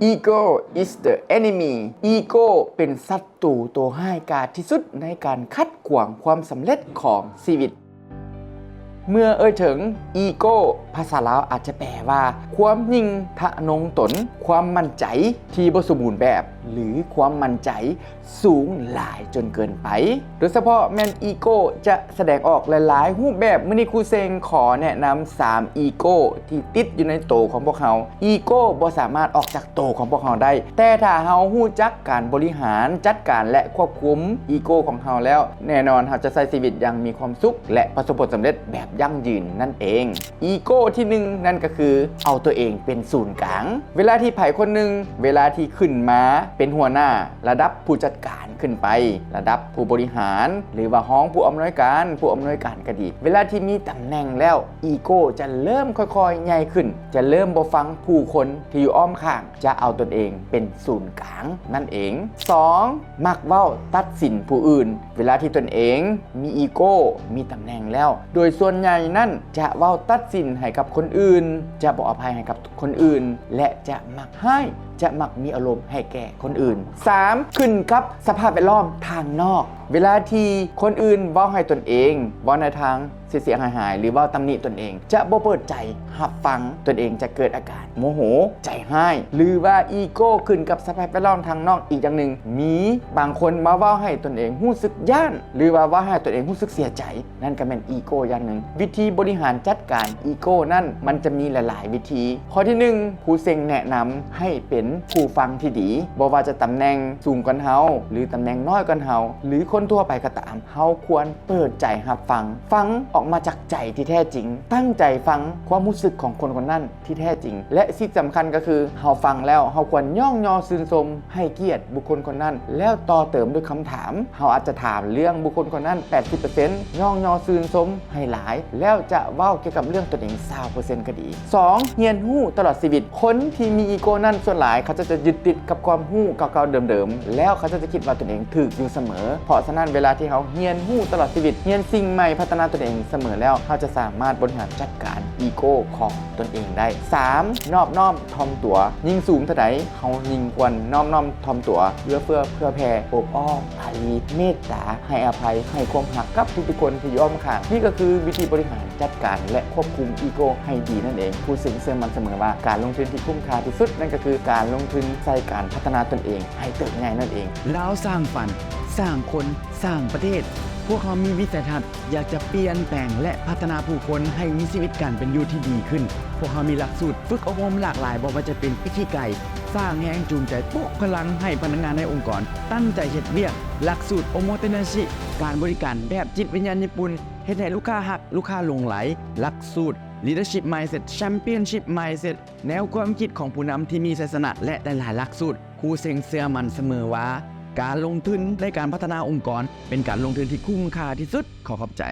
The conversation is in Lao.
Ego is the enemy. Ego ເປັນສັດຕູໂຕຮ້າຍກາດທີ່ສຸດໃນການຂັດຂວາງຄວາມສຳເລັດຂອງຊີວິດ. ເມື່ອເອີ່ຍເຖິງ Ego ພາສາລາວອາດຈະແປວ່າ ຄວາມຍິ່ງທະນົງຕົນ, ຄວາມໝັ້ນໃຈທີ່ບໍ່ສົມບູນແບບ ຫຼື ຄວາມໝັ້ນໃຈສູງຫຼາຍຈົນເກີນໄປ. ໂດຍສະເພາະແມ່ນ Ego ຈະສະແດງອອກຫຼາຍໆຮູບແບບ. ມື້ນີ້ຄູເຊັງຂໍແນະນຳສາມ Ego ທີ່ຕິດຢູ່ໃນໂຕຂອງພວກເຮົາ. Ego ບໍ່ສາມາດອອກຈາກໂຕຂອງພວກເຮົາໄດ້, ແຕ່ຖ້າເຮົາຮູ້ຈັກການບໍລິຫານ, ຈັດການ ແລະ ຄວບຄຸມ Ego ຂອງເຮົາແລ້ວ, ແນ່ນອນເຮົາຈະໃຊ້ຊີວິດຢ່າງມີຄວາມສຸກ ແລະ ປະສົບຜົນສຳເລັດແບບຢັ້ງຢືນນັ້ນເອງ. Ego ທີໜຶ່ງ ນັ້ນກໍຄືເອົາຕົວເອງເປັນສູນກາງ. ເວລາທີ່ໃຜຄົນໜຶ່ງ ເວລາທີ່ຂຶ້ນມາເປັນຫົວໜ້າ ລະດັບຜູ້ຈັດການຂຶ້ນໄປ, ລະດັບຜູ້ບໍລິຫານ ຫຼືວ່າຮອງຜູ້ອຳນວຍການ, ຜູ້ອຳນວຍການກໍດີ, ເວລາທີ່ມີຕຳແໜ່ງແລ້ວ Ego ຈະເລີ່ມຄ່ອຍໆໃຫຍ່ຂຶ້ນ, ຈະເລີ່ມບໍ່ຟັງຜູ້ຄົນທີ່ຢູ່ອ້ອມຂ້າງ, ຈະເອົາຕົນເອງເປັນສູນກາງນັ້ນເອງ. ສອງ ມັກເວົ້າຕັດສິນຜູ້ອື່ນ. ເວລາທີ່ຕົນເອງມີ Ego ມີຕຳແໜ່ງແລ້ວ, ໂດຍສ່ວນໃຫຍ່ນັ້ນຈະເວົ້າຕັດສິນໃຫ້ກັບຄົນອື່ນ, ຈະບໍ່ອະໄພໃຫ້ກັບຄົນອື່ນ ແລະ ຈະມັກຮ້າຍ, ຈະມັກມີອາລົມໃຫ້ແກ່ຄົນອື່ນ. ສາມ ຂຶ້ນກັບສະພາບແວດລ້ອມທາງນອກ. ເວລາທີ່ຄົນອື່ນເວົ້າໃຫ້ຕົນເອງ, ເວົ້າໃນທາງເສຍຫາຍໆ ຫຼື ເວົ້າຕຳໜິຕົນເອງ, ຈະບໍ່ເປີດໃຈຮັບຟັງ, ຕົນເອງຈະເກີດອາການໂມໂຫ, ໃຈຮ້າຍ ຫຼືວ່າ Ego ຂຶ້ນກັບສະພາບແວດລ້ອມທາງນອກ. ອີກຢ່າງໜຶ່ງ, ມີບາງຄົນມາເວົ້າໃຫ້ຕົນເອງຮູ້ສຶກຢ້ານ ຫຼືວ່າເວົ້າໃຫ້ຕົນເອງຮູ້ສຶກເສຍໃຈ, ນັ້ນກໍແມ່ນ Ego ຢ່າງໜຶ່ງ. ວິທີບໍລິຫານຈັດການ Ego ນັ້ນ ມັນຈະມີຫຼາຍໆວິທີ. ຂໍ້ທີໜຶ່ງ, ຄູເຊັງແນະນຳໃຫ້ເປັນຜູ້ຟັງທີ່ດີ. ບໍ່ວ່າຈະຕຳແໜ່ງສູງກວ່າເຮົາ ຫຼື ຕຳແໜ່ງນ້ອຍກວ່າເຮົາ ຫຼື ຄົນທົ່ວໄປກໍຕາມ, ເຮົາຄວນເປີດໃຈຮັບຟັງ, ຟັງອອກມາຈາກໃຈທີ່ແທ້ຈິງ, ຕັ້ງໃຈຟັງຄວາມຮູ້ສຶກຂອງຄົນຄົນນັ້ນ ທີ່ແທ້ຈິງ ແລະ ສິ່ງສຳຄັນກໍຄື ເຮົາຟັງແລ້ວ ເຮົາຄວນຍ້ອງຍໍຊື່ນຊົມ ໃຫ້ກຽດບຸກຄົນຄົນນັ້ນ ແລ້ວຕໍ່ເຕີມດ້ວຍຄຳຖາມ. ເຮົາອາດຈະຖາມເລື່ອງບຸກຄົນຄົນນັ້ນ ແປດສິບເປີເຊັນ, ຍ້ອງຍໍຊື່ນຊົມໃຫ້ຫຼາຍ ແລ້ວຈະເວົ້າກ່ຽວກັບເລື່ອງຕົນເອງ ຊາວເປີເຊັນກໍດີ. ສອງ ຮຽນຮູ້ຕະຫຼອດຊີວິດ. ຄົນທີ່ມີ Ego ນັ້ນ ສ່ວນຫຼາຍເຂົາເຈົ້າຈະຍຶດຕິດກັບຄວາມຮູ້ເກົ່າໆເດີມໆ ແລ້ວເຂົາເຈົ້າຈະຄິດວ່າຕົນເອງຖືກຢູ່ສະເໝີ. ເພາະສະນັ້ນ ເວລາທີ່ເຮົາຮຽນຮູ້ຕະຫຼອດຊີວິດ, ຮຽນສິ່ງໃໝ່, ພັດທະນາຕົນເອງສະເໝີແລ້ວ, ເຮົາຈະສາມາດບໍລິຫານຈັດການ Ego ຂອງ ຕົນເອງໄດ້. ສາມ ນອບນ້ອມຖ່ອມຕົວ. ຍິ່ງສູງເທົ່າໃດ, ເຮົາຍິ່ງຄວນນອບນ້ອມຖ່ອມຕົວ, ເອື້ອເຟື້ອເຜື່ອແຜ່, ໂອບອ້ອມອາລີ, ເມດຕາ, ໃຫ້ອະໄພ, ໃຫ້ຄວາມຮັກກັບທຸກໆຄົນທີ່ຢູ່ອ້ອມຂ້າງ. ນີ້ກໍຄືວິທີບໍລິຫານຈັດການ ແລະ ຄວບຄຸມ Ego ໃຫ້ດີນັ້ນເອງ. ຄູເຊັງເຊື່ອໝັ້ນສະເໝີວ່າ ການລົງທຶນທີ່ຄຸ້ມຄ່າທີ່ສຸດ ນັ້ນກໍຄືການລົງທຶນໃສ່ການພັດທະນາຕົນເອງໃຫ້ເຕີບໃຫຍ່ນັ້ນເອງ. ລາວສ້າງຝັນ, ສ້າງຄົນ, ສ້າງປະເທດ. ພວກເຮົາມີວິໄສທັດ ຢາກຈະປ່ຽນແປງ ແລະ ພັດທະນາຜູ້ຄົນໃຫ້ມີຊີວິດການເປັນຢູ່ທີ່ດີຂຶ້ນ. ພວກເຮົາມີຫຼັກສູດຝຶກອົບຮົມຫຼາກຫຼາຍ, ບໍ່ວ່າຈະເປັນພິທີໄກ, ສ້າງແຮງຈູງໃຈ, ປຸກພະລັງໃຫ້ພະນັກງານໃນອົງກອນຕັ້ງໃຈເຮັດວຽກ. ຫຼັກສູດໂອໂມເຕນາຊິ, ການບໍລິການແບບຈິດວິນຍານຍີ່ປຸ່ນ, ເຮັດໃຫ້ລູກຄ້າຮັກ, ລູກຄ້າຫຼົງໄຫຼ. ຫຼັກສູດ Leadership Mindset, Championship Mindset, ແນວຄວາມຄິດຂອງຜູ້ນຳທີ່ມີໄຊຊະນະ ແລະ ຫຼາຍໆຫຼັກສູດ. ຄູເຊັງເຊື່ອໝັ້ນສະເໝີວ່າ ການລົງທຶນໃນການພັດທະນາອົງກອນ ເປັນການລົງທຶນທີ່ຄຸ້ມຄ່າທີ່ສຸດ. ຂໍຂອບໃຈ.